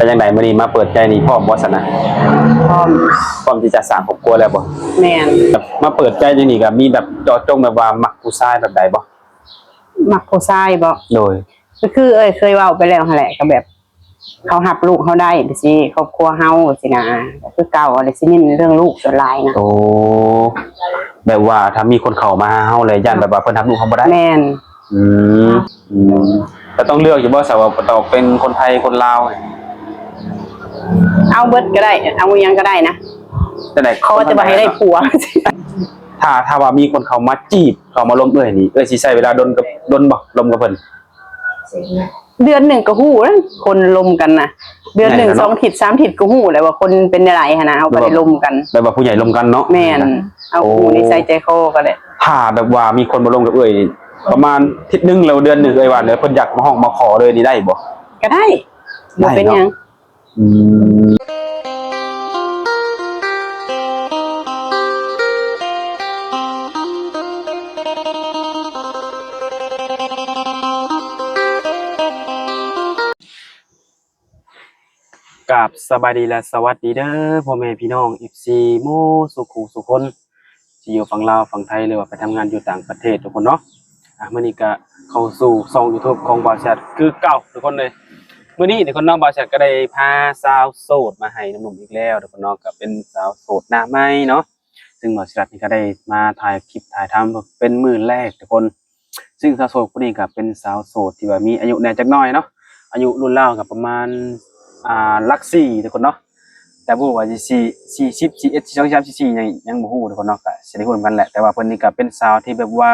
ປັນຈັ່ງໃດ ມື້ນີ້ມາເປີດໃຈນີ້ ພ້ອມບໍ່ຊັ້ນນະ? ພ້ອມ. ພ້ອມທີ່ຈະສ້າງຄອບຄົວແລ້ວບໍ່? ແມ່ນ. ມາເປີດໃຈຈັ່ງນີ້ ກະມີແບບເຈາະຈົງ ແບບວ່າມັກຜູ້ຊາຍແບບໃດບໍ່? ມັກຜູ້ຊາຍບໍ່? ໂດຍ. ກະຄືເອື້ອຍເຄີຍເວົ້າໄປແລ້ວຫັ້ນແຫຼະ ກະແບບ ເຂົາຮັບລູກເຮົາໄດ້ ຈັ່ງຊີ້ ຄອບຄົວເຮົາ ຈັ່ງຊີ້ນະ ກະຄືເກົ່າ ແລະ ຊິເນັ້ນເລື່ອງລູກສ່ວນຫຼາຍນະ. ໂອ້ ແບບວ່າຖ້າມີຄົນເຂົ້າມາຫາເຮົາແລ້ວ ຢ້ານແບບວ່າເພິ່ນຮັບລູກເຮົາບໍ່ໄດ້. ແມ່ນ. ອືມ ອືມ ກະຕ້ອງເລືອກຢູ່ບໍ່ ສາວ ວ່າຕ້ອງເປັນຄົນໄທ ຄົນລາວ? ເອົາເບິດກະໄດ້ ເອົາອີ່ຫຍັງກະໄດ້ນະ ຈັ່ງໃດ ຂໍແຕ່ວ່າໃຫ້ໄດ້ຜົວ. ຖ້າ ຖ້າວ່າມີຄົນເຂົ້າມາຈີບ ເຂົ້າມາລົມເອື້ອຍນີ້ ເອື້ອຍຊິໃຊ້ເວລາດົນກັບ ດົນບໍ່ ລົມກັບເພິ່ນ? ເດືອນໜຶ່ງກະຮູ້ແລ້ວ ຄົນລົມກັນນະ ເດືອນໜຶ່ງ ສອງທິດ ສາມທິດກະຮູ້ແລ້ວວ່າຄົນເປັນແນວໃດຫັ້ນນະ ເຮົາກະໄດ້ລົມກັນ ແບບວ່າຜູ້ໃຫຍ່ລົມກັນເນາະ. ແມ່ນ. ເຮົາຮູ້ນິໄສໃຈຄໍກະໄດ້. ຖ້າແບບວ່າມີຄົນມາລົມກັບເອື້ອຍນີ້ ປະມານທິດໜຶ່ງ ຫຼືວ່າເດືອນໜຶ່ງ ເອື້ອຍວ່າເພິ່ນຢາກມາຮ້ອງມາຂໍເລີຍນີ້ໄດ້ບໍ່? ກະໄດ້ ບໍ່ເປັນຫຍັງ. ອືມ ກາບສະບາຍດີ ແລະ ສະຫວັດດີເດີ ພໍ່ແມ່ພີ່ນ້ອງ ເອັຟຊີ ໝູ່ສູ່ຄູ່ສູ່ຄົນ ຊິຢູ່ຝັ່ງລາວ ຝັ່ງໄທ ຫຼືວ່າໄປທຳງານຢູ່ຕ່າງປະເທດທຸກຄົນເນາະ. ອາ ມື້ນີ້ກະເຂົ້າສູ່ຊ່ອງຢູທູບຂອງບ່າວແຊັດຄືເກົ່າທຸກຄົນເລີຍ. ມື້ນີ້ທຸກຄົນເນາະ ບ່າວແຊັດກະໄດ້ພາສາວໂສດມາໃຫ້ໜຸ່ມໆອີກແລ້ວທຸກຄົນເນາະ ກະເປັນສາວໂສດໜ້າໃໝ່ເນາະ ຊຶ່ງບ່າວແຊັດນີ້ກະໄດ້ມາຖ່າຍຄລິບຖ່າຍທຳເປັນມື້ແລກທຸກຄົນ. ຊຶ່ງສາວໂສດຜູ້ນີ້ກະເປັນສາວໂສດທີ່ວ່າມີອາຍຸແດ່ຈັກໜ້ອຍເນາະ ອາຍຸລຸ້ນລາວກະປະມານ ອ່າ ຫຼັກສີ່ທຸກຄົນເນາະ ແຕ່ບໍ່ຮູ້ວ່າຊິສີ່ ສີ່ສິບ ສີ່ສິບເອັດ ສີ່ສິບສອງ ສີ່ສິບສາມ ສີ່ສິບສີ່ ຍັງ ຍັງບໍ່ຮູ້ທຸກຄົນເນາະ ກະຊິໄດ້ຮູ້ນຳກັນແຫຼະ. ແຕ່ວ່າເພິ່ນນີ້ກະເປັນສາວທີ່ແບບວ່າ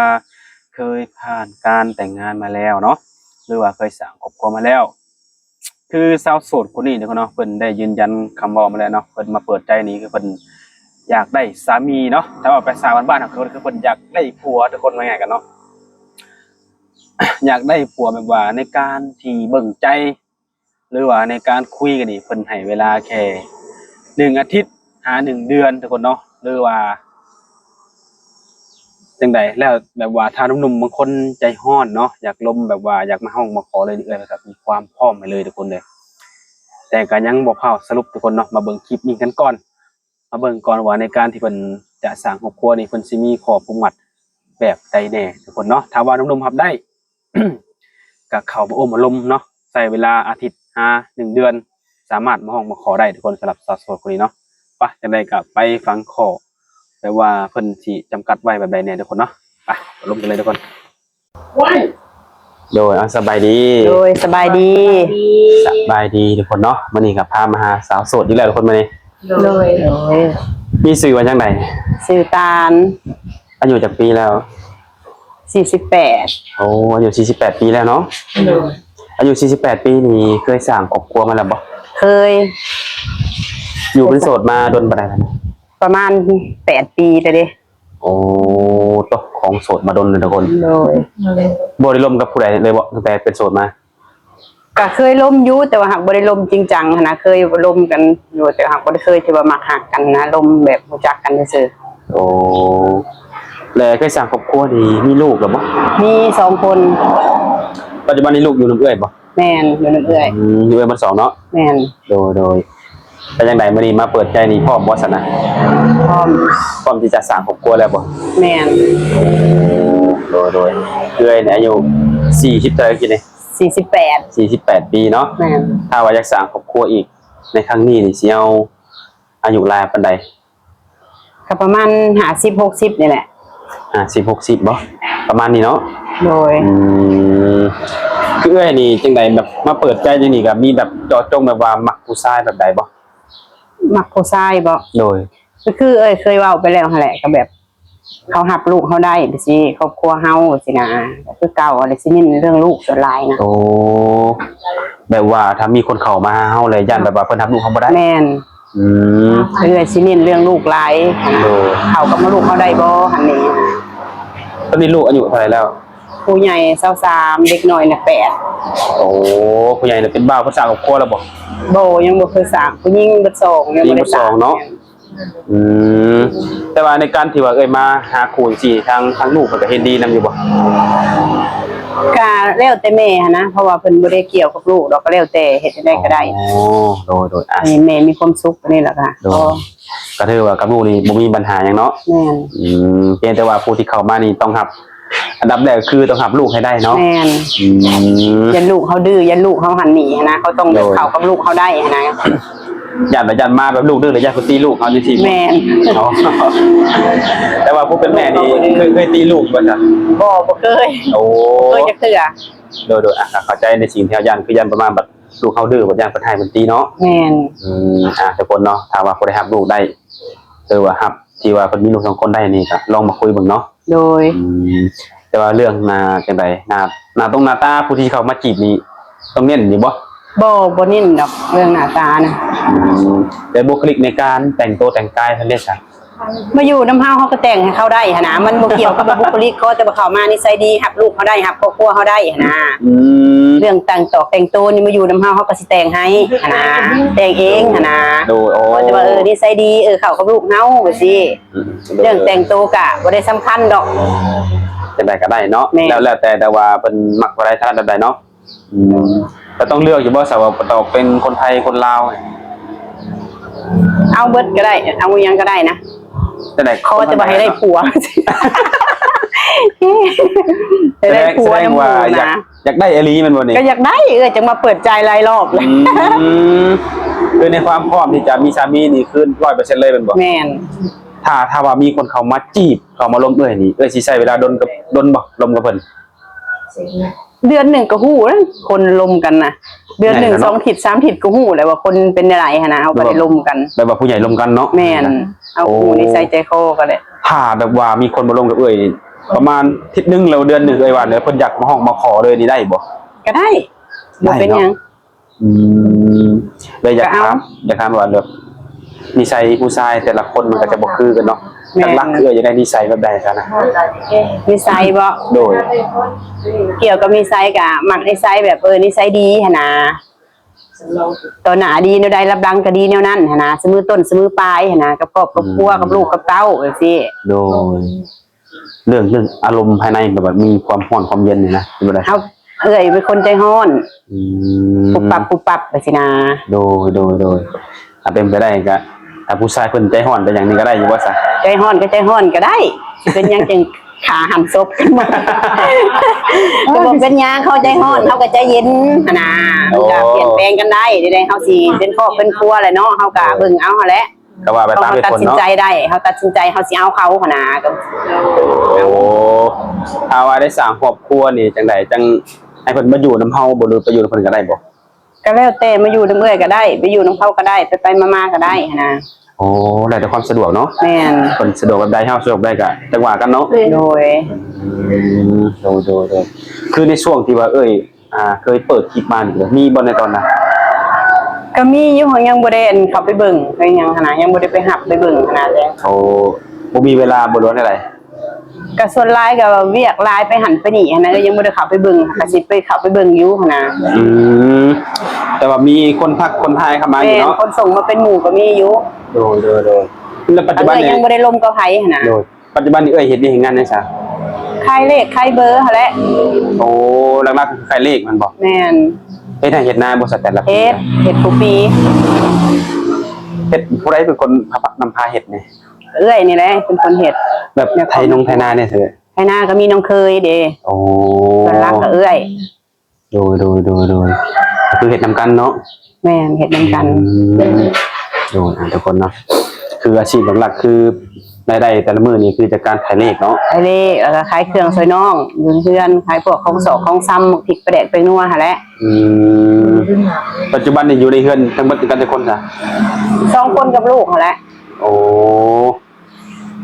ເຄີຍຜ່ານການແຕ່ງງານມາແລ້ວເນາະ ຫຼືວ່າເຄີຍສ້າງຄອບຄົວມາແລ້ວ. ຄືສາວໂສດຄົນນີ້ເນາະ ເພິ່ນໄດ້ຢືນຢັນຄຳເວົ້າມາແລ້ວເນາະ ເພິ່ນມາເປີດໃຈນີ້ ຄືເພິ່ນຢາກໄດ້ສາມີເນາະ ຖ້າເວົ້າພາສາບ້ານໆ ເຮົາ ຄືເພິ່ນຢາກໄດ້ຜົວທຸກຄົນ ວ່າງ່າຍໆກັນເນາະ ຢາກໄດ້ຜົວແບບວ່າໃນການທີ່ເບິ່ງໃຈ ຫຼືວ່າໃນການຄຸຍກັນນີ້ ເພິ່ນໃຫ້ເວລາແຄ່ໜຶ່ງອາທິດຫາໜຶ່ງເດືອນທຸກຄົນເນາະ ຫຼືວ່າ ຈັ່ງໃດ ແລ້ວແບບວ່າຖ້າໜຸ່ມໆບາງຄົນໃຈຮ້ອນເນາະ ຢາກລົມ ແບບວ່າຢາກມາຮ້ອງມາຂໍເລີຍນີ້ ເອື້ອຍກະມີຄວາມພ້ອມໃຫ້ເລີຍທຸກຄົນເດີ. ແຕ່ກະຍັງບໍ່ພ້າວສະຫຼຸບທຸກຄົນເນາະ ມາເບິ່ງຄລິບນີ້ກັນກ່ອນ ມາເບິ່ງກ່ອນວ່າໃນການທີ່ເພິ່ນຈະສ້າງຄອບຄົວນີ້ ເພິ່ນຊິມີຂໍ້ຜູກມັດແບບໃດແດ່ທຸກຄົນເນາະ. ຖ້າວ່າໜຸ່ມໆຮັບໄດ້ ກະເຂົ້າມາໂອ້ມາລົມເນາະ ໃຊ້ເວລາອາທິດຫາໜຶ່ງເດືອນ ສາມາດມາຮ້ອງມາຂໍໄດ້ທຸກຄົນ ສຳລັບສາວໂສດຄົນນີ້ເນາະ. ປະ ຈັ່ງໃດກະໄປຟັງຂໍ້ ແບບວ່າເພິ່ນຊິຈຳກັດໄວ້ແບບໃດແດ່ທຸກຄົນເນາະ. ປະ ໄປລົມກັນເລີຍທຸກຄົນ. ໂດຍ ເອົາ ສະບາຍດີ. ໂດຍ ສະບາຍດີ. ສະບາຍດີທຸກຄົນເນາະ ມື້ນີ້ກະພາມາຫາສາວໂສດອີກແລ້ວທຸກຄົນມື້ນີ້. ໂດຍ ໂດຍ. ມີຊື່ວ່າຈັ່ງໃດ? ຊື່ຕານ. ອາຍຸຈັກປີແລ້ວ? ສີ່ສິບແປດ. ໂອ້ ອາຍຸສີ່ສິບແປດປີແລ້ວເນາະ. ໂດຍ. ອາຍຸສີ່ສິບແປດປີນີ້ເຄີຍສ້າງຄອບຄົວມາແລ້ວບໍ່? ເຄີຍ. ຢູ່ເປັນໂສດມາດົນປານໃດແລ້ວ? ປະມານແປດປີແລ້ວເດ້. ໂອ້ ໂຕ ຄອງໂສດມາດົນເລີຍທຸກຄົນ. ໂດຍ. ບໍ່ໄດ້ລົມກັບຜູ້ໃດເລີຍບໍ່ ຕັ້ງແຕ່ເປັນໂສດມາ? ກະເຄີຍລົມຢູ່ ແຕ່ວ່າຫາກບໍ່ໄດ້ລົມຈິງຈັງຫັ້ນນະ ເຄີຍລົມກັນຢູ່ ແຕ່ຫາກບໍ່ໄດ້ເຄີຍທີ່ວ່າມັກຮັກກັນນະ ລົມແບບຮູ້ຈັກກັນຊື່ໆ. ໂອ້ ແລະເຄີຍສ້າງຄອບຄົວນີ້ມີລູກແລ້ວບໍ່? ມີສອງຄົນ. ປັດຈຸບັນນີ້ລູກຢູ່ນຳເອື້ອຍບໍ່? ແມ່ນ ຢູ່ນຳເອື້ອຍ. ອືມ ຢູ່ນຳເອື້ອຍໝົດສອງເນາະ? ແມ່ນ. ໂດຍ ໂດຍ. ເປັນຈັ່ງໃດ ມື້ນີ້ມາເປີດໃຈນີ້ ພ້ອມບໍ່ຊັ້ນນະ? ພ້ອມ. ພ້ອມທີ່ຈະສ້າງຄອບຄົວແລ້ວບໍ່? ແມ່ນ. ໂດຍ ໂດຍ. ເອື້ອຍນີ້ອາຍຸສີ່ສິບເທົ່າໃດກີ້ນີ້? ສີ່ສິບແປດ. ສີ່ສິບແປດປີເນາະ. ແມ່ນ. ຖ້າວ່າຢາກສ້າງຄອບຄົວອີກໃນຄັ້ງນີ້ນີ້ ຊິເອົາອາຍຸຫຼາຍປານໃດ? ກະປະມານຫ້າສິບ ຫົກສິບນີ້ແຫຼະ. ຫ້າສິບ ຫົກສິບບໍ່? ປະມານນີ້ເນາະ. ໂດຍ. ອືມ ຄືເອື້ອຍນີ້ຈັ່ງໃດ ແບບມາເປີດໃຈຈັ່ງນີ້ ກະມີແບບເຈາະຈົງ ແບບວ່າມັກຜູ້ຊາຍແບບໃດບໍ່? ມັກຜູ້ຊາຍບໍ່? ໂດຍ. ກະຄືເອື້ອຍເຄີຍເວົ້າໄປແລ້ວຫັ້ນແຫຼະ ກະແບບ ເຂົາຮັບລູກເຮົາໄດ້ ຈັ່ງຊີ້ ຄອບຄົວເຮົາ ຈັ່ງຊີ້ນະ ກະຄືເກົ່າ ແລະ ຊິເນັ້ນເລື່ອງລູກສ່ວນຫຼາຍນະ. ໂອ້ ແບບວ່າຖ້າມີຄົນເຂົ້າມາຫາເຮົາແລ້ວ ຢ້ານແບບວ່າເພິ່ນຮັບລູກເຮົາບໍ່ໄດ້. ແມ່ນ. ອືມ ເອື້ອຍຊິເນັ້ນເລື່ອງລູກຫຼາຍ. ໂດຍ. ເຂົ້າກັບມາລູກເຮົາໄດ້ບໍ່ຫັ້ນນີ້. ຕອນນີ້ລູກອາຍຸເທົ່າໃດແລ້ວ? ຜູ້ໃຫຍ່ຊາວສາມ ເດັກນ້ອຍນະແປດ. ໂອ້ ຜູ້ໃຫຍ່ນະເປັນບ່າວ ເພິ່ນສ້າງຄອບຄົວແລ້ວບໍ່? ບໍ່ ຍັງບໍ່ເຄີຍສ້າງ. ຜູ້ຍິງເບິດສອງ ຍັງບໍ່ໄດ້ສ້າງ. ຜູ້ຍິງເບິດສອງເນາະ. ອືມ ແຕ່ວ່າໃນການທີ່ວ່າເອື້ອຍມາຫາຄູ່ຈັ່ງຊີ້ ທາງ ທາງລູກເພິ່ນກະເຫັນດີນຳຢູ່ບໍ່? ກະແລ້ວແຕ່ແມ່ຫັ້ນນະ ເພາະວ່າເພິ່ນບໍ່ໄດ້ກ່ຽວກັບລູກດອກ ກະແລ້ວແຕ່ເຮັດຈັ່ງໃດກະໄດ້. ອໍ ໂດຍໆ ອ່ະ ໃຫ້ແມ່ມີຄວາມສຸກ ອັນນີ້ລະກະ ໂດຍ ກໍ ກໍຖືວ່າກັບລູກນີ້ບໍ່ມີບັນຫາຫຍັງເນາະ. ແມ່ນ. ອືມ ພຽງແຕ່ວ່າຜູ້ທີ່ເຂົ້າມານີ້ຕ້ອງຮັບ ອັນດັບແລກຄືຕ້ອງຮັບລູກໃຫ້ໄດ້ເນາະ. ແມ່ນ. ອືມ ຢ້ານລູກເຮົາດື້ ຢ້ານລູກເຮົາຫັ້ນໜີຫັ້ນນະ ເຮົາຕ້ອງແບບ ໂດຍ ເຂົ້າກັບລູກເຮົາໄດ້ຫັ້ນນະ. ຢ້ານ ຢ້ານມາແບບລູກດື້ ແລ້ວຢ້ານເພິ່ນຕີລູກເຮົາຈັ່ງຊີ້. ແມ່ນ. ອໍ ແຕ່ວ່າຜູ້ເປັນແມ່ນີ້ເຄີຍ ເຄີຍຕີລູກບໍ່ຊະ? ບໍ່ ບໍ່ເຄີຍ. ໂອ້ ບໍ່ເຄີຍຈັກເທື່ອ. ໂດຍໆ ອ່ະ ເຂົ້າໃຈໃນສິ່ງທີ່ເຮົາຢ້ານ ຄືຢ້ານປະມານ ບັດລູກເຮົາດື້ ບັດຢ້ານເພິ່ນຮ້າຍເພິ່ນຕີເນາະ. ແມ່ນ. ອືມ ອ່ະ ທຸກຄົນເນາະ ຖ້າວ່າຜູ້ໃດຮັບລູກໄດ້ ຫຼືວ່າຮັບທີ່ວ່າເພິ່ນມີລູກສອງຄົນໄດ້ນີ້ ກໍລອງມາຄຸຍເບິ່ງເນາະ. ໂດຍ. ອືມ ແຕ່ວ່າເລື່ອງໜ້າຈັ່ງໃດ ໜ້າ ໜ້າຕົງໜ້າຕາ ຜູ້ທີ່ເຂົ້າມາຈີບນີ້ ຕ້ອງເນັ້ນຢູ່ບໍ່? ບໍ່ ບໍ່ເນັ້ນດອກເລື່ອງໜ້າຕານະ. ອືມ ແຕ່ບຸກຄະລິກໃນການແຕ່ງໂຕແຕ່ງກາຍເພິ່ນເດຊະ? ມາຢູ່ນຳເຮົາ ເຮົາກໍແຕ່ງໃຫ້ເຂົາໄດ້ຫັ້ນນະ ມັນບໍ່ກ່ຽວກັບວ່າບຸກຄະລິກ ຂໍແຕ່ວ່າເຂົ້າມານິໄສດີ ຮັບລູກເຮົາໄດ້ ຮັບຄອບຄົວເຮົາໄດ້ຫັ້ນນະ. ອືມ ເລື່ອງແຕ່ງຕອກແຕ່ງໂຕນີ້ ມາຢູ່ນຳເຮົາ ເຮົາກໍຊິແຕ່ງໃຫ້ຫັ້ນນະ ແຕ່ງເອງຫັ້ນນະ. ໂດຍ. ອໍ ຂໍແຕ່ວ່າ ເອີ ນິໄສດີ ເອີ ເຂົ້າກັບລູກເຮົາຈັ່ງຊີ້. ອືມ ໂດຍ. ເລື່ອງແຕ່ງໂຕກະບໍ່ໄດ້ສຳຄັນດອກ ຈັ່ງໃດກໍໄດ້ເນາະ. ແມ່ນ. ແລ້ວ ແລ້ວແຕ່ ແຕ່ວ່າເພິ່ນມັກແບບໃດ ຖະໜັດແບບໃດເນາະ. ອືມ ແລ້ວຕ້ອງເລືອກຢູ່ບໍ່ຊະ ວ່າຕ້ອງເປັນຄົນໄທ ຄົນລາວ? ເອົາເບິດກໍໄດ້ ເອົາຫຍັງກໍໄດ້ນະ. ຈັ່ງໃດ ຂໍແຕ່ວ່າໃຫ້ໄດ້ຜົວ ໃຫ້ໄດ້ຜົວ. ແສດງວ່າຢາກ ຢາກໄດ້ອີ່ຫຼີແມ່ນບໍ່ນີ້? ກໍຢາກໄດ້ ເອື້ອຍຈັ່ງມາເປີດໃຈຫຼາຍລອບແລ້ວ. ອືມ ຄືໃນຄວາມພ້ອມທີ່ຈະມີສາມີນີ້ຄືຮ້ອຍເປີເຊັນເລີຍແມ່ນບໍ່? ແມ່ນ. ຖ້າ ຖ້າວ່າມີຄົນເຂົ້າມາຈີບ ເຂົ້າມາລົມເອື້ອຍນີ້ ເອື້ອຍຊິໃຊ້ເວລາດົນກັບ ດົນບໍ່ ລົມກັບເພິ່ນ? ເດືອນໜຶ່ງກໍຮູ້ແລ້ວ ຄົນລົມກັນນະ ເດືອນໜຶ່ງ ສອງທິດ ສາມທິດກໍຮູ້ແລ້ວວ່າຄົນເປັນແນວໃດຫັ້ນນະ ເຮົາກໍໄດ້ລົມກັນ ແບບວ່າຜູ້ໃຫຍ່ລົມກັນເນາະ. ແມ່ນ. ເຮົາຮູ້ນິໄສໃຈຄໍກັນແຫຼະ. ຖ້າແບບວ່າມີຄົນມາລົມກັບເອື້ອຍປະມານທິດໜຶ່ງ ຫຼືວ່າເດືອນໜຶ່ງ ເອື້ອຍວ່າເພິ່ນຢາກມາຮ້ອງມາຂໍເລີຍນີ້ໄດ້ບໍ່? ກໍໄດ້ ບໍ່ເປັນຫຍັງ. ອືມ ແລ້ວຢາກຖາມ ຢາກຖາມວ່າແບບນິໄສຜູ້ຊາຍແຕ່ລະຄົນມັນກໍຈະບໍ່ຄືກັນເນາະ. ແມ່ນ. ຫຼັກໆ ຄືຢາກໄດ້ນິໄສແບບໃດຊະນະ? ນິໄສບໍ? ໂດຍ. ກ່ຽວກັບນິໄສກະມັກນິໄສແບບ ເອີ ນິໄສດີຫັ້ນນະ ຕໍ່ໜ້າດີແນວໃດ ລັບຫຼັງກໍດີແນວນັ້ນຫັ້ນນະ ສະມືຕົ້ນສະມືປາຍຫັ້ນນະ ກັບຄອບກັບຄົວ ອືມ ກັບລູກກັບເຕົ້າຈັ່ງຊີ້. ໂດຍ. ເລື່ອງ ເລື່ອງອາລົມພາຍໃນ ແບບວ່າມີຄວາມຮ້ອນຄວາມເຢັນນີ້ນະ ເປັນແບບໃດ? ເຮົາ ເອື້ອຍເປັນຄົນໃຈຮ້ອນ. ອືມ ປຸບປັບປຸບປັບໄປຊີ້ນາ. ໂດຍ ໂດຍ ໂດຍ. ຖ້າເປັນໄປໄດ້ກໍ ຖ້າຜູ້ຊາຍເພິ່ນໃຈຮ້ອນໄປຫຍັງນີ້ກໍໄດ້ຢູ່ບໍ່ຊະ? ໃຈຮ້ອນກໍໃຈຮ້ອນກໍໄດ້ ຊິເປັນຫຍັງຈັ່ງຂ້າຫັນສົບກັນບໍ່? ກໍບໍ່ເປັນຫຍັງ ເຂົາໃຈຮ້ອນ ເຮົາກໍໃຈເຢັນຫັ້ນນາ. ໂອ້ ມັນກໍປ່ຽນແປງກັນໄດ້ ໃດໆ ເຮົາຊິເປັນຄອບເປັນຄົວແຫຼະເນາະ ເຮົາກໍເບິ່ງເອົາຫັ້ນແຫຼະ. ກໍວ່າໄປຕາມເຫດຜົນເນາະ ເຮົາຕັດສິນໃຈໄດ້ ເຮົາຕັດສິນໃຈເຮົາຊິເອົາເຂົາຫັ້ນນະ. ກໍ ໂອ້ ຖ້າວ່າໄດ້ສ້າງຄອບຄົວນີ້ຈັ່ງໃດ ຈັ່ງໃຫ້ເພິ່ນມາຢູ່ນຳເຮົາບໍ່ ຫຼືໄປຢູ່ນຳເພິ່ນກໍໄດ້ບໍ່? ກໍແລ້ວແຕ່ ມາຢູ່ນຳເອື້ອຍກໍໄດ້ ໄປຢູ່ນຳເຂົາກໍໄດ້ ໄປໆມາໆກໍໄດ້ຫັ້ນນະ. ໂອ້ ແລ້ວແຕ່ຄວາມສະດວກເນາະ. ແມ່ນ. ເພິ່ນສະດວກແບບໃດ ເຮົາສະດວກແບບໃດກໍຈັ່ງວ່າກັນເນາະ. ໂດຍ. ອືມ ໂດຍໆໆ. ຄືໃນຊ່ວງທີ່ວ່າເອື້ອຍ ອ່າ ເຄີຍເປີດຄລິບມານີ້ ມີບໍ່ໃນຕອນນັ້ນ? ກໍມີຢູ່ ເຮົາຍັງບໍ່ໄດ້ ອັນ ເຂົ້າໄປເບິ່ງ ໄປຫຍັງຫັ້ນນະ ຍັງບໍ່ໄດ້ໄປຮັບໄປເບິ່ງຫັ້ນນະ. ໂອ້ ບໍ່ມີເວລາບໍ່ ຫຼືວ່າແນວໃດ? ກໍສ່ວນຫຼາຍກໍວຽກຫຼາຍ ໄປຫັ້ນໄປນີ້ຫັ້ນນະ ກໍຍັງບໍ່ໄດ້ເຂົ້າໄປເບິ່ງ ກໍຊິໄປເຂົ້າໄປເບິ່ງຢູ່ຫັ້ນນະ. ອືມ ແຕ່ວ່າມີຄົນທັກຄົນທາຍເຂົ້າມາຢູ່ເນາະ. ແມ່ນ ຄົນສົ່ງມາເປັນໝູ່ກໍມີຢູ່. ໂດຍໆໆ. ແລ້ວປັດຈຸບັນນີ້ຍັງບໍ່ໄດ້ລົມກັບໃຜຫັ້ນນະ. ໂດຍ. ປັດຈຸບັນນີ້ເອື້ອຍເຮັດວຽກເຮັດງານຫຍັງຊະ? ຂາຍເລກຂາຍເບີຫັ້ນແຫຼະ. ໂອ້ ຫຼັກໆຄືຂາຍເລກແມ່ນບໍ່? ແມ່ນ. ເຮັດໄຮ່ເຮັດນາບໍ່ຊະແຕ່ລະປີ? ເຮັດ ເຮັດຄູ່ປີ. ເຮັດ ຜູ້ໃດເປັນຄົນນຳພາເຮັດນີ້? ເອື້ອຍນີ້ແຫຼະເປັນຄົນເຮັດ. ແບບໄຖນົງໄຖນານີ້ເດ? ໄຖນາກໍມີນ້ອງເຂີຍເດ. ໂອ້ ສ່ວນຫຼັກກໍເອື້ອຍ. ໂດຍ ໂດຍ ໂດຍ ໂດຍ ກໍຄືເຮັດນຳກັນເນາະ. ແມ່ນ ເຮັດນຳກັນ. ອືມ ໂດຍ ອ່າ ທຸກຄົນເນາະ ຄືອາຊີບຫຼັກໆ ຄືລາຍໄດ້ແຕ່ລະມື້ນີ້ຄືຈາກການຂາຍເລກເນາະ. ຂາຍເລກ ແລ້ວກໍຂາຍເຄື່ອງຊ່ວຍນ້ອງຢູ່ເຮືອນ ຂາຍພວກຂອງສອກຂອງຊຳ ໝາກພິກ ປາແດກ ແປ້ງນົວຫັ້ນແຫຼະ. ອືມ ປັດຈຸບັນນີ້ຢູ່ໃນເຮືອນທັງໝົດຄືກັນຈັກຄົນຊະ? ສອງຄົນກັບລູກຫັ້ນແຫຼະ. ໂອ້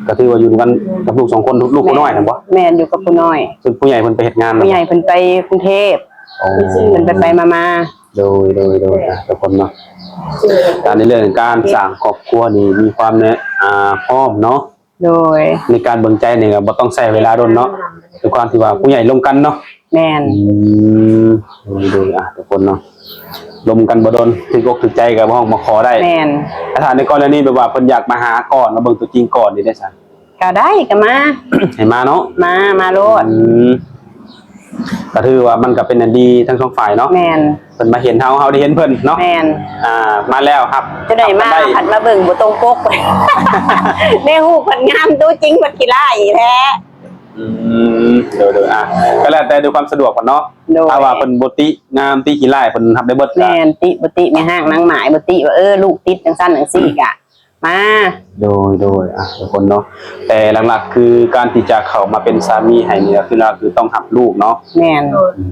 ກໍຖືວ່າຢູ່ນຳກັນກັບລູກສອງຄົນ ລູກຜູ້ນ້ອຍຫັ້ນບໍ່? ແມ່ນ ຢູ່ກັບຜູ້ນ້ອຍ. ສ່ວນຜູ້ໃຫຍ່ເພິ່ນໄປເຮັດງານ. ຜູ້ໃຫຍ່ເພິ່ນໄປກຸງເທບ. ອໍ ເພິ່ນໄປໆມາໆ. ໂດຍໆໆ ອ່າ ທຸກຄົນເນາະ ການໃນເລື່ອງການສ້າງຄອບຄົວນີ້ມີຄວາມແນ ອ່າ ພ້ອມເນາະ. ໂດຍ. ໃນການເບິ່ງໃຈນີ້ກໍບໍ່ຕ້ອງໃຊ້ເວລາດົນເນາະ ດ້ວຍຄວາມທີ່ວ່າຜູ້ໃຫຍ່ລົມກັນເນາະ. ແມ່ນ. ອືມ ໂດຍໆ ອ່າ ທຸກຄົນເນາະ ລົມກັນບໍ່ດົນ ຖືກອົກຖືກໃຈກໍມາຮ້ອງມາຂໍໄດ້. ແມ່ນ. ຖ້າໃນກໍລະນີແບບວ່າເພິ່ນຢາກມາຫາກ່ອນ ມາເບິ່ງຕົວຈິງກ່ອນນີ້ໄດ້ຊະ? ກໍໄດ້ ກໍມາ ໃຫ້ມາເນາະ. ມາ ມາໂລດ. ອືມ ກໍຖືວ່າມັນກໍເປັນອັນດີທັງສອງຝ່າຍເນາະ. ແມ່ນ. ເພິ່ນມາເຫັນເຮົາ ເຮົາໄດ້ເຫັນເພິ່ນເນາະ. ແມ່ນ. ອ່າ ມາແລ້ວຮັບ ຈະໄດ້ມາ ຮັບກັນໄດ້ ພັດມາເບິ່ງບໍ່ຕົງປົກ ໃນຮູບເພິ່ນງາມ ຕົວຈິງເພິ່ນຂີ້ຮ້າຍອີກແທ້. ອືມ ໂດຍໆ ອ່າ ກໍແລ້ວແຕ່ດ້ວຍຄວາມສະດວກເພິ່ນເນາະ. ໂດຍ. ຖ້າວ່າເພິ່ນບໍ່ຕິງາມ ຕິຂີ້ຮ້າຍ ເພິ່ນຮັບໄດ້ເບິດ. ແມ່ນ. ຕິບໍ່ຕິ ແມ່ຮ້າງນາງໝ້າຍບໍ່ຕິວ່າ ເອີ ລູກຕິດຈັ່ງຊັ້ນຈັ່ງຊີ້ກະ ມາ. ໂດຍ ໂດຍ ອ່ະ ທຸກຄົນເນາະ ແຕ່ຫຼັກໆ ຄືການທີ່ຈະເຂົ້າມາເປັນສາມີໃຫ້ນີ້ ກໍຄືຫຼັກໆ ຄືຕ້ອງຮັກລູກເນາະ. ແມ່ນ. ອື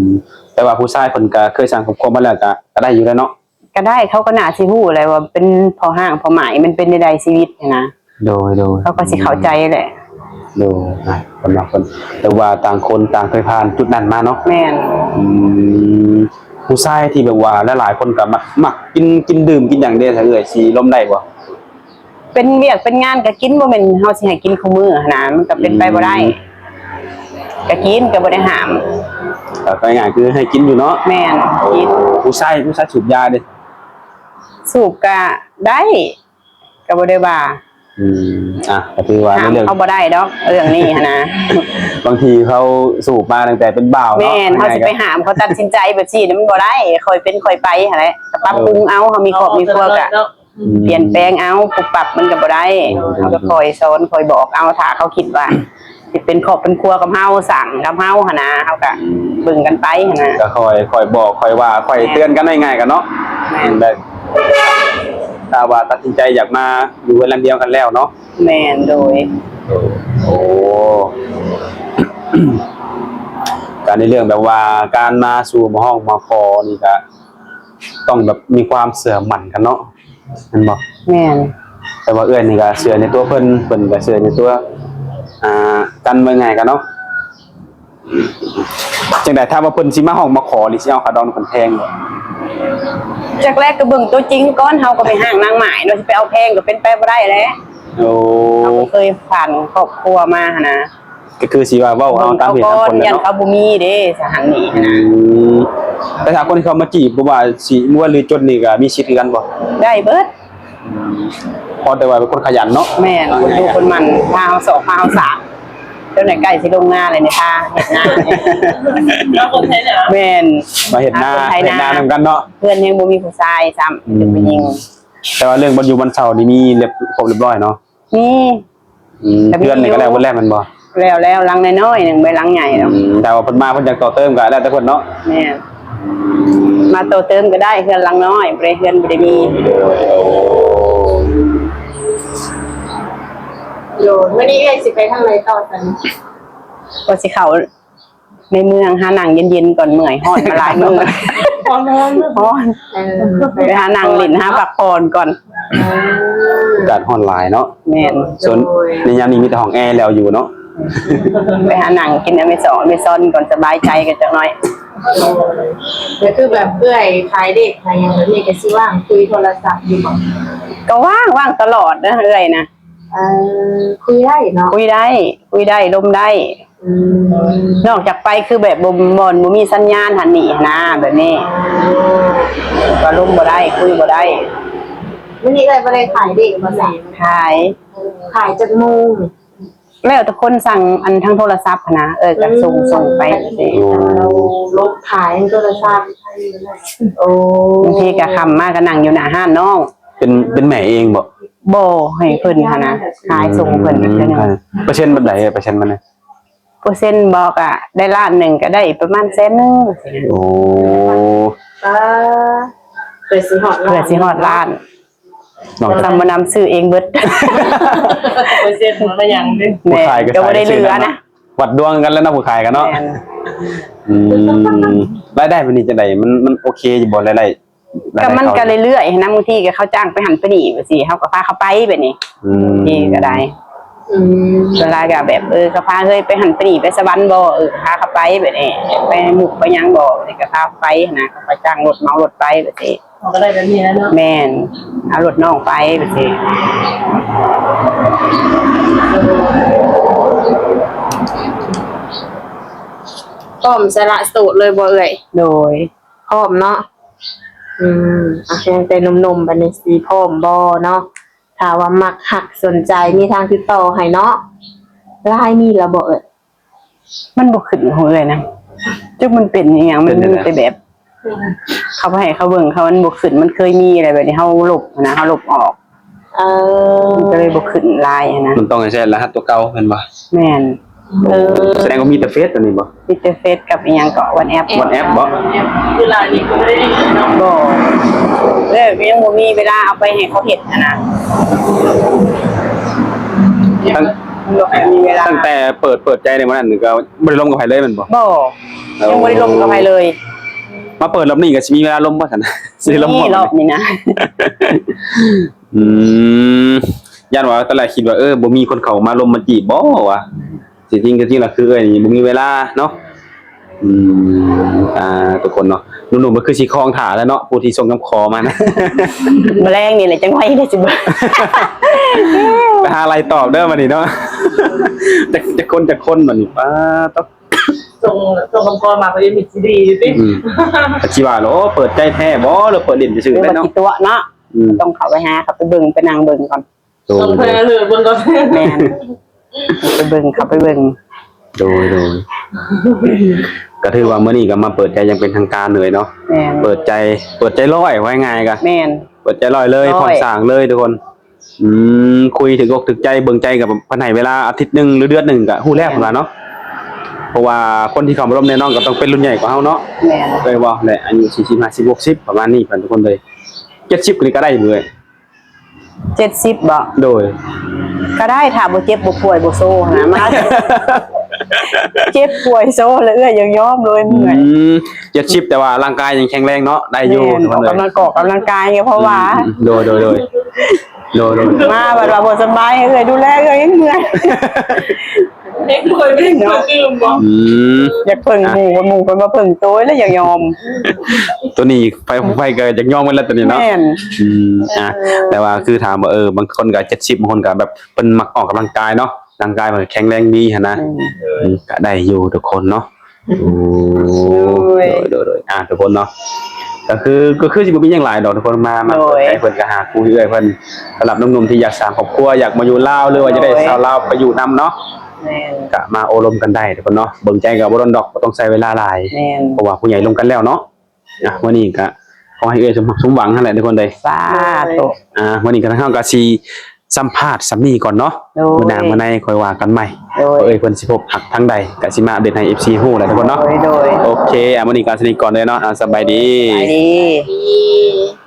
ມ ແຕ່ວ່າຜູ້ຊາຍເພິ່ນກໍເຄີຍສ້າງຄອບຄົວມາແລ້ວ ກໍ ກໍໄດ້ຢູ່ແລ້ວເນາະ. ກໍໄດ້ ເຂົາກໍໜ້າຊິຮູ້ແຫຼະວ່າເປັນພໍ່ຮ້າງພໍ່ໝ້າຍ ມັນເປັນແນວໃດຊີວິດຫັ້ນນະ. ໂດຍ ໂດຍ ເຂົາກໍຊິເຂົ້າໃຈແຫຼະ. ໂດຍ ອ່ະ ຄົນລະຄົນ ແຕ່ວ່າຕ່າງຄົນຕ່າງເຄີຍຜ່ານຈຸດນັ້ນມາເນາະ. ແມ່ນ. ອືມ ຜູ້ຊາຍທີ່ແບບວ່າຫຼາຍໆ ຄົນກໍມັກ ມັກກິນ ກິນດື່ມກິນຫຍັງເດ້ ຖ້າເອື້ອຍຊິລົມໄດ້ບໍ່? ເປັນວຽກເປັນງານກໍກິນ ບໍ່ແມ່ນເຮົາຊິໃຫ້ກິນຄູ່ມື້ຫັ້ນນະ ມັນກໍເປັນໄປບໍ່ໄດ້. ອືມ ກໍກິນ ກໍບໍ່ໄດ້ຫ້າມ. ກໍງ່າຍໆ ຄືໃຫ້ກິນຢູ່ເນາະ. ແມ່ນ ກິນ. ໂອ້ ຜູ້ຊາຍ ຜູ້ຊາຍສູບຢາເດ້? ສູບກໍໄດ້ ກໍບໍ່ໄດ້ວ່າ. ອືມ ອ່ະ ກໍຖືວ່າໃນເລື່ອງ ຫ້າມເຂົາບໍ່ໄດ້ດອກເລື່ອງນີ້ຫັ້ນນະ. ບາງທີເຂົາສູບມາຕັ້ງແຕ່ເປັນບ່າວເນາະ. ແມ່ນ. ເຮົາຊິໄປຫ້າມເຂົາຕັດສິນໃຈແບບຊີ້ນະ ມັນບໍ່ໄດ້ ຄ່ອຍເປັນຄ່ອຍໄປຫັ້ນແຫຼະ ກໍປັບປຸງເອົາ. ເຮົາມີຄອບມີຄົວກໍ ອືມ ປ່ຽນແປງເອົາ ປຸບປັບມັນກໍບໍ່ໄດ້. ໂດຍ ເຮົາກໍຄ່ອຍສອນຄ່ອຍບອກເອົາ ຖ້າເຂົາຄິດວ່າ ຊິເປັນຄອບເປັນຄົວກັບເຮົາ ສ້າງກັບເຮົາຫັ້ນນະ ເຮົາກໍ ອືມ ເບິ່ງກັນໄປຫັ້ນນະ. ກໍຄ່ອຍ ຄ່ອຍບອກ ຄ່ອຍວ່າ ຄ່ອຍເຕືອນກັນ ເວົ້າງ່າຍໆ ກັນເນາະ. ແມ່ນ. ແບບ ຖ້າວ່າຕັດສິນໃຈຢາກມາຢູ່ເຮືອນຫຼັງດຽວກັນແລ້ວເນາະ. ແມ່ນ. ໂດຍ ໂດຍ. ໂອ້ ການໃນເລື່ອງແບບວ່າ ການມາສູ່ມາຮ້ອງມາຂໍນີ້ກະ ຕ້ອງແບບມີຄວາມເຊື່ອໝັ້ນກັນເນາະ ແມ່ນບໍ່? ແມ່ນ. ແຕ່ວ່າເອື້ອຍນີ້ກໍເຊື່ອໃນຕົວເພິ່ນ ເພິ່ນກໍເຊື່ອໃນຕົວ ອ່າ ກັນ ເວົ້າງ່າຍກັນເນາະ. ຈັ່ງໃດ ຖ້າວ່າເພິ່ນຊິມາຮ້ອງມາຂໍນີ້ ຊິເອົາຄ່າດອງນຳເພິ່ນແພງບໍ່? ຈັກແລກກໍເບິ່ງຕົວຈິງກ່ອນ ເຮົາກໍໄປຮ້າງນາງໝ້າຍເນາະ ຊິໄປເອົາແພງກໍເປັນໄປບໍ່ໄດ້ແຫຼະ. ໂອ້ ເຮົາກໍເຄີຍຜ່ານຄອບຄົວມາຫັ້ນນະ. ກໍຄືຊິວ່າເວົ້າເອົາຕາມເຫດຕາມຜົນແຫຼະເນາະ ຢ້ານເຂົາບໍ່ມີເດ້ ສະຫັນນີ້ນະ. ອືມ ແຕ່ຖ້າຄົນທີ່ເຂົາມາຈີບ ບໍ່ວ່າຊິລວຍຫຼືຈົນນີ້ ກໍມີສິດຄືກັນບໍ່? ໄດ້ເບິດ. ອືມ ພໍແຕ່ວ່າເປັນຄົນຂະຫຍັນເນາະ. ແມ່ນ. ຄົນດຸຄົນໝັ່ນ ພາເຮົາຊອກພາເຮົາສາກ ເຈົ້ານາຍໃກ້ຊິລົງນາແລ້ວນີ້ ພາເຮັດນາ ເຮົາຄົນໄຖນາ. ແມ່ນ. ມາເຮັດນາ ເຮັດນານຳກັນເນາະ. ເພື່ອນຍັງບໍ່ມີຜູ້ຊາຍຊ້ຳ ອືມ ເປັນຜູ້ຍິງ. ແຕ່ວ່າເລື່ອງບ່ອນຢູ່ບ່ອນເຊົານີ້ມີຮຽບ ຄົບຮຽບຮ້ອຍເນາະ? ມີ ອືມ ກໍມີ ເຮືອນນີ້ກໍແລ້ວ ຢູ່ ເບິດແລ້ວແມ່ນບໍ່? ແລ້ວ ແລ້ວ ຫຼັງນ້ອຍໆໜຶ່ງ ບໍ່ໄດ້ຫຼັງໃຫຍ່ດອກ. ອືມ ຖ້າວ່າເພິ່ນມາ ເພິ່ນຢາກຕໍ່ເຕີມກໍແລ້ວແຕ່ເພິ່ນເນາະ. ແມ່ນ. ມາຕໍ່ເຕີມກໍໄດ້ ເຮືອນຫຼັງນ້ອຍ ບໍ່ໄດ້ ເຮືອນບໍ່ໄດ້ມີ. ໂດຍ ໂດຍ. ໂດຍ ມື້ນີ້ເອື້ອຍຊິໄປທາງໃດຕໍ່ຊັ້ນ? ກໍຊິເຂົ້າ ໃນເມືອງ ຫານັ່ງເຢັນໆກ່ອນ ເມື່ອຍ ຮ້ອນມາຫຼາຍມື້. ຮ້ອນ ຮ້ອນ ຮ້ອນ. ເອີ ໄປຫານັ່ງຫຼິ້ນ ພັກຜ່ອນ ຫາພັກຜ່ອນກ່ອນ. ເອີ ອາກາດຮ້ອນຫຼາຍເນາະ. ແມ່ນ. ສ່ວນ ໂດຍ ໃນຍາມນີ້ມີແຕ່ຫ້ອງແອແລ້ວຢູ່ເນາະ. ໄປຫານັ່ງກິນອາເມຊອງ ອາເມຊອນກ່ອນ ສະບາຍໃຈກັນຈັກໜ້ອຍ. ໂດຍ. ກໍຄືແບບເອື້ອຍຂາຍເດັກຂາຍຫຍັງແບບນີ້ ກໍຊິວ່າງຄຸຍໂທລະສັບຢູ່ບໍ່? ກໍວ່າງ ວ່າງຕະຫຼອດເດີເອື້ອຍນະ. ເອີ ຄຸຍໄດ້ເນາະ. ຄຸຍໄດ້ ຄຸຍໄດ້ ລົມໄດ້. ອືມ ນອກຈາກໄປຄືແບບບໍ່ ບ່ອນບໍ່ມີສັນຍານຫັ້ນນີ້ຫັ້ນນາ ແບບນີ້ ກໍລົມບໍ່ໄດ້ ຄຸຍບໍ່ໄດ້. ມື້ນີ້ເອື້ອຍບໍ່ໄດ້ຂາຍເດັກບໍ່ຊະ? ຂາຍ. ຂາຍຈັກໂມງ? ແລ້ວແຕ່ຄົນສັ່ງ ອັນ ທາງໂທລະສັບຫັ້ນນະ ເອື້ອຍກໍສົ່ງ ອືມ ສົ່ງໄປ. ໂອ້ ລົບຂາຍທາງໂທລະສັບ. ໂອ້ ບາງທີກໍຄ່ຳມາກໍນັ່ງຢູ່ໜ້າຮ້ານນ້ອງ. ເປັນ ເປັນແມ່ເອງບໍ່? ບໍ່ ໃຫ້ເພິ່ນຫັ້ນນະ ຂາຍສົ່ງເພິ່ນ. ອືມ ເປີເຊັນປານໃດ? ເປີເຊັນມັນນະ? ເປີເຊັນບໍ່ ກະໄດ້ລ້ານໜຶ່ງ ກະໄດ້ປະມານແສນໜຶ່ງ. ໂອ້ ອ່າ ເພື່ອຊິຮອດລ້ານ ເພື່ອຊິຮອດລ້ານ. ນອກຈາກ ສຳມະນຳຊື້ເອງເບິດ. ເປີເຊັນບໍ່ໄດ້ຫຍັງເດ້. ແມ່ນ ຜູ້ຂາຍກໍ ກໍບໍ່ໄດ້ເຫຼືອນະ. ວັດດວງກັນແລ້ວເນາະ ຜູ້ຂາຍກັນເນາະ. ແມ່ນ. ອືມ ລາຍໄດ້ມື້ນີ້ຈັ່ງໃດ? ມັນ ມັນໂອເຄຢູ່ບໍ່ ລາຍໄດ້? ກໍມັນກໍເລື້ອຍໆນະ ບາງທີກໍເຂົາຈ້າງໄປຫັ້ນໄປນີ້ ແບບຊີ້ ເຮົາກໍພາເຂົາໄປແບບນີ້. ອືມ ບາງທີກໍໄດ້. ອືມ ສ່ວນຫຼາຍກໍແບບ ເອີ ກໍພາເອີຍໄປຫັ້ນໄປນີ້ ໄປສະຫວັນບໍ່ ເອີ ກໍພາເຂົາໄປແບບນີ້ ໄປມຸກໄປຫຍັງບໍ່ ກໍພາໄປຫັ້ນນະ ເຂົາກໍຈ້າງລົດເໝົາລົດໄປແບບຊີ້. ເຮົາກໍໄດ້ແບບນີ້ແຫຼະເນາະ. ແມ່ນ ເອົາລົດນ້ອງໄປແບບຊີ້. ພ້ອມສະຫຼະໂສດເລີຍບໍ່ເອື້ອຍ? ໂດຍ. ພ້ອມເນາະ. ອືມ ອ່ະ ຍັງແຕ່ໜຸ່ມໆ ບັດນີ້ຊິພ້ອມບໍ່ເນາະ? ຖ້າວ່າມັກຮັກສົນໃຈ ມີທາງຕິດຕໍ່ໃຫ້ເນາະ. ລາຍມີແລ້ວບໍ່ເອີຍ? ມັນບໍ່ຂຶ້ນຂອງເອື້ອຍນະ. ຈັກມັນເປັນອີ່ຫຍັງ ມັນມີແຕ່ແບບ ເຂົາບໍ່ໃຫ້ເຂົາເບິ່ງ ເຂົາມັນບໍ່ຂຶ້ນ ມັນເຄີຍມີອະໄລແບບນີ້ ເຮົາລົບນະ ເຮົາລົບອອກ ເອີ ມັນກໍເລີຍບໍ່ຂຶ້ນຫຼາຍນະ. ມັນຕ້ອງໃຫ້ໃຊ້ລະຫັດຕົວເກົ່າແມ່ນບໍ່? ແມ່ນ. ເອີ ສະແດງວ່າມີແຕ່ເຟສຕົວນີ້ບໍ່? ມີແຕ່ເຟສກັບອີ່ຫຍັງເກາະ ວັອດແອັບ ວັອດແອັບບໍ່? ຄືລາຍນີ້ກໍບໍ່ໄດ້ຫຼິ້ນເນາະ. ບໍ່ ເອີ ຍັງບໍ່ມີເວລາເອົາໄປໃຫ້ເຂົາເຮັດຫັ້ນນະ. ຕັ້ງ ບໍ່ຄ່ອຍມີເວລາ ຕັ້ງແຕ່ເປີດ ເປີດໃຈໃນມື້ນັ້ນກໍບໍ່ໄດ້ລົມກັບໃຜເລີຍແມ່ນບໍ່? ບໍ່ ຍັງບໍ່ໄດ້ລົມກັບໃຜເລີຍ. ມາເປີດລອບນີ້ກໍຊິມີເວລາລົມບໍ່ຊັ້ນ? ຊິໄດ້ລົມບໍ່ລອບນີ້ນະ? ອືມ ຢ້ານວ່າຕອນແລກຄິດວ່າ ເອີ ບໍ່ມີຄົນເຂົ້າມາລົມມາຈີບບໍ່ວະ? ທີ່ຈິງ ທີ່ຈິງລະຄືເອື້ອຍນີ້ບໍ່ມີເວລາເນາະ. ອືມ ອ່າ ທຸກຄົນເນາະ ໜຸ່ມໆກໍຄືຊິຄອງຖ້າແລ້ວເນາະ ຜູ້ທີ່ສົ່ງຄຳຂໍມານະ. ມື້ແລງນີ້ແຫຼະ ຈັ່ງໄວໄດ້ຊິເບິ່ງ ໄປຫາໄລ່ຕອບເດີບັດນີ້ເນາະ. ຈັກ ຈັກຄົນ ຈັກຄົນບັດນີ້ ປາດໂທ້ ສົ່ງ ສົ່ງຄຳຂໍມາກໍຍັງມີຊິດີຢູ່ຕິ. ອືມ ກໍຊິວ່າ ໂອ້ ເປີດໃຈແທ້ບໍ່ ຫຼືເປີດຫຼິ້ນຊື່ໆ ແມ່ນເນາະ ຊິຕົວະເນາະ. ອືມ ຕ້ອງເຂົ້າໄປຫາ ເຂົ້າໄປເບິ່ງ ໄປນັ່ງເບິ່ງກ່ອນ. ໂດຍ ຕ້ອງເບິ່ງເລີຍ ເບິ່ງກ່ອນ. ແມ່ນ ເຂົ້າໄປເບິ່ງ ເຂົ້າໄປເບິ່ງ. ໂດຍ ໂດຍ ກໍຖືວ່າມື້ນີ້ກໍມາເປີດໃຈຢ່າງເປັນທາງການເລີຍເນາະ. ແມ່ນ ເປີດໃຈ ເປີດໃຈຮ້ອຍ ວ່າງ່າຍໆ ກໍ ແມ່ນ ເປີດໃຈຮ້ອຍເລີຍ ຮ້ອຍ ພ້ອມສ້າງເລີຍທຸກຄົນ. ອືມ ຄຸຍຖືກອົກຖືກໃຈ ເບິ່ງໃຈກັບ ເພິ່ນໃຫ້ເວລາອາທິດໜຶ່ງ ຫຼືເດືອນໜຶ່ງ ກໍຮູ້ແລ້ວ ແມ່ນ ພຸ້ນລະເນາະ. ເພາະວ່າຄົນທີ່ເຂົ້າມາລົມແນ່ນອນກໍຕ້ອງເປັນລຸ້ນໃຫຍ່ກວ່າເຮົາເນາະ. ແມ່ນ ເລີຍວ່າແຫຼະ ອາຍຸສີ່ສິບ ຫ້າສິບ ຫົກສິບ ປະມານນີ້ ເພິ່ນທຸກຄົນເລີຍ. ເຈັດສິບກໍໄດ້ເລີຍ ເຈັດສິບບໍ່? ໂດຍ ກໍໄດ້ ຖ້າບໍ່ເຈັບບໍ່ປ່ວຍບໍ່ໂຊຫັ້ນນະ ມາ ເຈັບປ່ວຍໂຊແລ້ວເອື້ອຍຍັງຍອມເລີຍ ເມື່ອຍ. ອືມ ເຈັດສິບ ແຕ່ວ່າຮ່າງກາຍຍັງແຂງແຮງເນາະ ໄດ້ຢູ່. ແມ່ນ ອອກກຳລັງ ອອກກຳລັງກາຍ ເພາະວ່າ ອືມ ໂດຍ ໂດຍ ໂດຍ ໂດຍ ໂດຍ ມາບັດວ່າບໍ່ສະບາຍ ໃຫ້ເອື້ອຍດູແລ ເອື້ອຍຍັງເມື່ອຍ. ເດັກນ້ອຍເປັນຄົນອື່ນບໍ່? ອືມ ຢາກເພິ່ງໝູ່ ໝູ່ເພິ່ນມາເພິ່ງໂຕແລ້ວຢາກຍອມ. ໂຕນີ້ໃຜ ໃຜກໍຢາກຍອມກັນແລ້ວໂຕນີ້ເນາະ. ແມ່ນ ອືມ ອ່າ ເອີ ແຕ່ວ່າຄືຖາມວ່າ ເອີ ບາງຄົນກໍເຈັດສິບ ບາງຄົນກໍແບບເພິ່ນມັກອອກກຳລັງກາຍເນາະ ຮ່າງກາຍເພິ່ນແຂງແຮງດີຫັ້ນນະ. ອືມ ອືມ ກໍໄດ້ຢູ່ທຸກຄົນເນາະ. ໂອ້ ໂດຍ ໂດຍ ໂດຍ ໂດຍ ອ່າ ທຸກຄົນເນາະ ກໍຄື ກໍຄືຊິບໍ່ມີຫຍັງຫຼາຍດອກທຸກຄົນ ມາ ມາເປີດໃຈເພິ່ນ ກໍຫາຄູ່ເອື້ອຍເພິ່ນ ສຳລັບໜຸ່ມໆທີ່ຢາກສ້າງຄອບຄົວ ຢາກມາຢູ່ລາວ ຫຼືວ່າຢາກໄດ້ຊາວລາວໄປຢູ່ນຳເນາະ. ແມ່ນ ກະມາໂອ້ລົມກັນໄດ້ທຸກຄົນເນາະ ເບິ່ງໃຈກໍບໍ່ດົນດອກ ບໍ່ຕ້ອງໃຊ້ເວລາຫຼາຍ. ແມ່ນ ເພາະວ່າຜູ້ໃຫຍ່ລົມກັນແລ້ວເນາະ. ອ່ະ ມື້ນີ້ກະຂໍໃຫ້ເອື້ອຍສົມ ສົມຫວັງຫັ້ນແຫຼະທຸກຄົນເດີ. ສາທຸ. ອ່າ ມື້ນີ້ກະທາງເຮົາກະຊິສຳພາດສ່ຳນີ້ກ່ອນເນາະ. ໂດຍ ມື້ໜ້າມື້ໃນຄ່ອຍວ່າກັນໃໝ່. ໂດຍ ວ່າເອື້ອຍເພິ່ນຊິພົບຮັກທາງໃດ ກະຊິມາອັບເດດໃຫ້ເອັຟຊີຮູ້ແຫຼະທຸກຄົນເນາະ. ໂດຍ ໂດຍ ໂອເຄ ອ່ະ ມື້ນີ້ກະສ່ຳນີ້ກ່ອນເດີເນາະ. ອ່າ ສະບາຍດີ. ສະບາຍດີ.